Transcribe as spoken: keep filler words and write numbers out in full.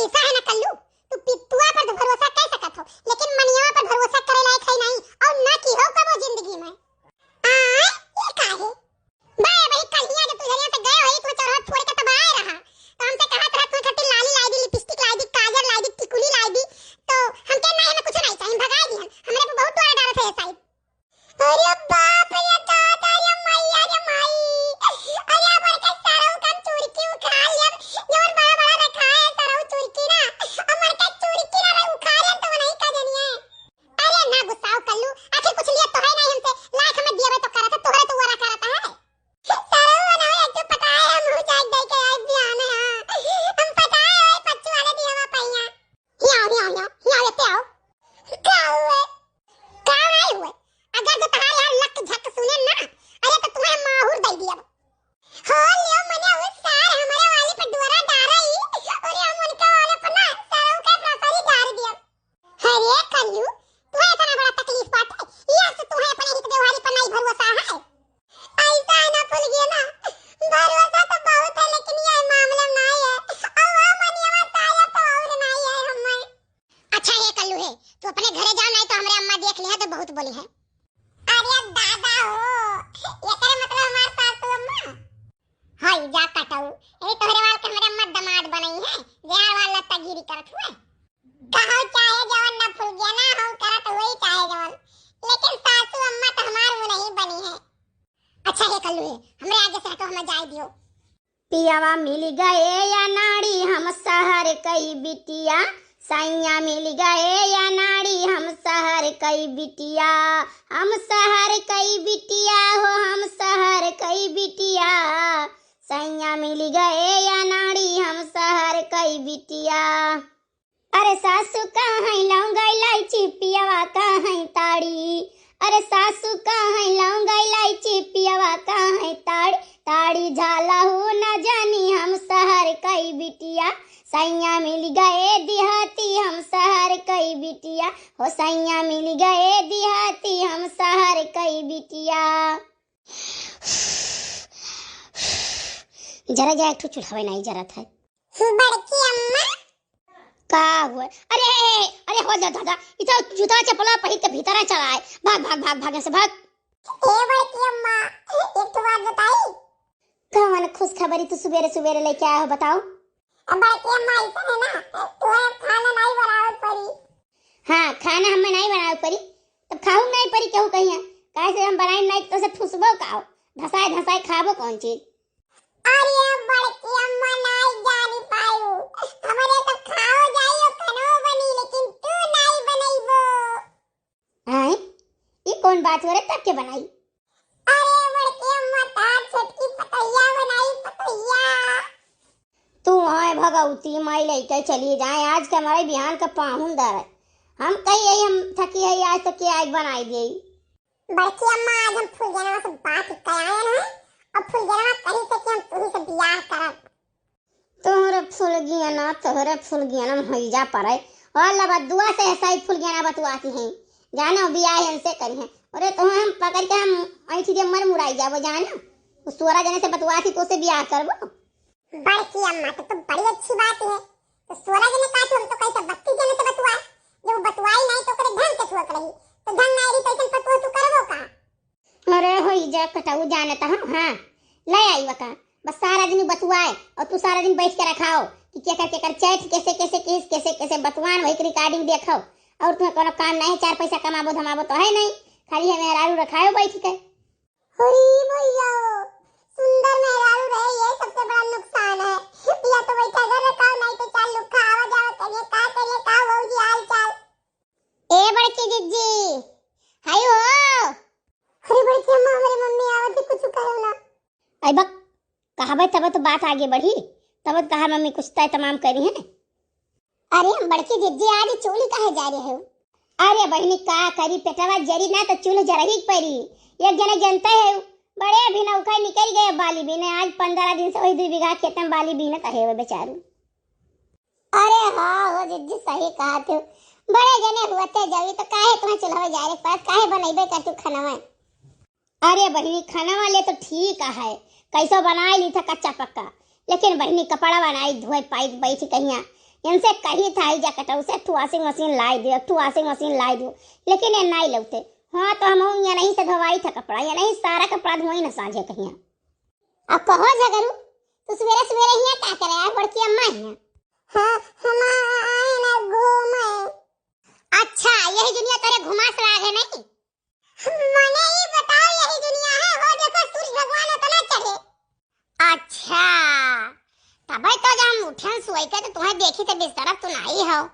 ऐसा है ना कल्लू, तू पितुआ पर तो भरोसा कर सकत हो, लेकिन मनियावा पर भरोसा करे लायक है नहीं, और ना की हो कबो जिंदगी में। आय, ये का है? बे भाई, कल्हिया जब तू झरिया से गए होई, तू चरहत फोड़ के तब आए रहा, तो हमसे कहत रहा, "तू खातिर लाली लाई दी, लिपस्टिक लाई दी, काजल लाई दी, टिकुली लाई दी," तो हमके नहीं, हमें कुछ नहीं चाहिए, भगाई दिहन। हमरे पे बहुत तोरा डर है शायद। अरे बाप रे दादा, अरे मैया रे माई, अरे हमार के सरऊ का चुरकी उखाड़ लिया, जौन बड़ा बड़ा रखा है सरऊ चुरकी ना, हमार के चुरकी ना रहे उखाड़ लिया तो नहीं का जनिए। अरे ना गुस्साओ कल्लू, आखिर कुछ लिए तो है नहीं हमसे, लाख में दिए तो करत है, तोहरे तो वाला करत है। सरऊ ना है, तू पता है हम हो जाए दे के आए बियान है, हम पता है ओए पच्चू वाले दिया वा पहिया। हिया, हिया, हिया, हिया, लेते आओ। का हुए? का नहीं हुए? अगर जो तहार यार लक झक सुने ना, अरे तो तुम्हें माहुर दे दिया। हो लियो मने वो सार हमारे वाली पे डोरा डारा ही, अरे हम उनके वाले पर ना सरऊ का प्रसारी डार दिया। अरे कल्लू, तुम्हें इतना बड़ा तकलीफ बात है, ये से तुम्हें अपने हित व्यवहारी पर नहीं भरोसा है। ऐसा है ना फुलगेना, भरोसा तो बहुत है लेकिन ये मामला नहीं है। और वो मनियावा साया तो और नहीं है हमें। अच्छा हे कल्लू हे, तू अपने घरे जाओ, नहीं तो हमरे अम्मा देख लिया तो बहुत बोली है। अरे दादा हो, एकरे मतलब हमार सासू अम्मा। हई जा कटऊ, यही तोहरे वाल के हमरे अम्मा दामाद बनई है, जे आर वाल लत्तागिरी करत हुए। कहो चाहे जवन ना फुलगेना, हम करत हुए चाहे जवन, लेकिन सासू अम्मा तो हमार वो नहीं बनी है। अच्छा हे कल्लू हे, हमरे आगे से हटो, हमें जाए दियो। पियावा मिल गए या नाड़ी हम शहर कई बिटिया, सैया मिल गए या नाड़ी हम शहर कई बिटिया, हम शहर कई बिटिया हो, हम शहर कई बिटिया, सैया मिल गए या नाड़ी हम शहर कई बिटिया। अरे सासू कहाँ लौंग इलायची, पियवा कहाँ ताड़ी। अरे सासू कहाँ लौंग इलायची, पियवा कहाँ ताड़ी। ताड़ी झाला हो न जानी हम शहर कई बिटिया, सैया मिल गए दिहाती हम शहर कई बिटिया, हो सैया मिल गए दिहाती हम शहर कई बिटिया। जरा जा, एक ठो चूल्हा नहीं जरत है। बड़की अम्मा। का हुआ? अरे, अरे, हो जा दादा, इतना जूता चपला पहिर के भीतर चला आए। भाग, भाग, भाग, भाग, यहाँ से भाग। ए बड़की अम्मा, एक ठो बात बताई। कौन खुशखबरी तू सुबेरे सुबेरे लेके आए हो, बताओ। अब बड़की अम्मा, ऐसा है ना, तू है खाना नहीं बनावे पड़ी। हाँ, खाना हमें नहीं बनावे पड़ी, तब खाऊ नहीं पड़ी केहू कहिया, काहे से हम बनाई नहीं तो से फुसबो का हो, धसाए धसाए खाबो कौन चीज। अरे बड़की अम्मा, नाई जानी पायू, हमरे तो खाओ जाई और खानो बनी, लेकिन तू नाई बनैबो। आए, ई कौन बात हो रे, तब के बनाई? अरे बड़की अम्मा, तार छोटकी पतैया बनाई, पतैया। तू आए भगवती माई लेके चली जाए, आज के हमारे बिहान का पाहुन दर है। हम कही यही हम थकी है, आज तक के आज बनाई गई। बड़की अम्मा, आज हम फुलगेनवा से बात कइ आयन है, और फुलगेनवा कही से कि हम तुही से बियाह करब। तोहरे फुलगेना, तोहरे फुलगेना में होई जा पड़े। और लबा दुआ से ऐसा ही फुलगेना बतुआती हैं, जानो बियाह इनसे करी हैं। अरे तोहे हम पकड़ के हम ऐठी दे मर मुराई जाबो, जानो। उस सोरा जने से बतुआती तो से बियाह करबो। बड़की अम्मा, तो, तो बड़ी अच्छी बात है। तो सोरा जने का, हम तो कैसे बत्तीस जने से बतुआए? जब वो बतुआई नहीं तो ओकरे ढंग के ठुआ रही, तो ढंग नहीं रही तो ऐसन पतुआ तू करबो का? अरे होई जा कटऊ, जानत हम, हाँ, ले आई वका। बस सारा दिन बतुआए और तू सारा दिन बैठ के रखाओ कि केकर केकर चैत कैसे कैसे किस कैसे कैसे बतुआन वही के recording देखो। और तुम्हें कोनो काम नहीं है, चार पैसा कमाबो धमाबो तो है नहीं, खाली है मेहरारू रखायो बैठ के। अरे भैया, सुंदर मेहरारू रहे, ये सबसे बड़ा नुकसान है। या तो बैठा घर रखाओ, नहीं तो चार लोग का आवा जावा करिए, का करिए, का भौजी हाल चाल। ए बड़की जिज्जी, हाय हो। अरे बड़की अम्मा, हमरे मम्मी आवत है, कुछ कहो ना। आई बक, कहबे तब तो बात आगे बढ़ी, तब तो तहार मम्मी कुछ तय तमाम करी है। अरे हम बड़की जिज्जी, आज चूल्ह काहे जा रहे हो? अरे बहिनी, का करी, पेटवा जरी ना तो चूल्ह जरही के परी। एक जने जनते है, बड़े भी नौका निकल गए, बाली बीने। आज पंद्रह दिन से वही दो बीघा खेत में बाली बीनत है वो बेचारू। अरे हाँ हो जिज्जी, सही कहा तू। बड़े जने हुआ थे जवी तो काहे तुम्हें चुल्हवे जाए रे पास, काहे बनैबे कर तू खनवा? अरे बहिनी, खनवा ले तो ठीक है, कैसो बनाए ली था कच्चा पक्का, लेकिन बहिनी कपड़ा बनाई धोए पाई बैठ कहिया, इनसे कही था, ई जा कटऊ से, "तू washing machine लाई दियो, तू washing machine लाई दियो," लेकिन ये नाई लौटे। हाँ, तो हम यहाँ नहीं से धोवाई था कपड़ा, ये नहीं सारा कपड़ा धोई ना साँझे कहिया। अब कहो झगरू, तू सवेरे सवेरे हियाँ का करे यार, बड़की अम्मा हियाँ? हाँ, हम आए ना घूमे। अच्छा, यही दुनिया तोरे घुमास लाग है नहीं? मने ई बताओ, यही दुनिया है, हो देखो सूरज भगवान उतना चढ़े। अच्छा, तबे तो जब हम उठन सोई के तो तुम्हें देखी तो बिस्तरा तू नहीं हो।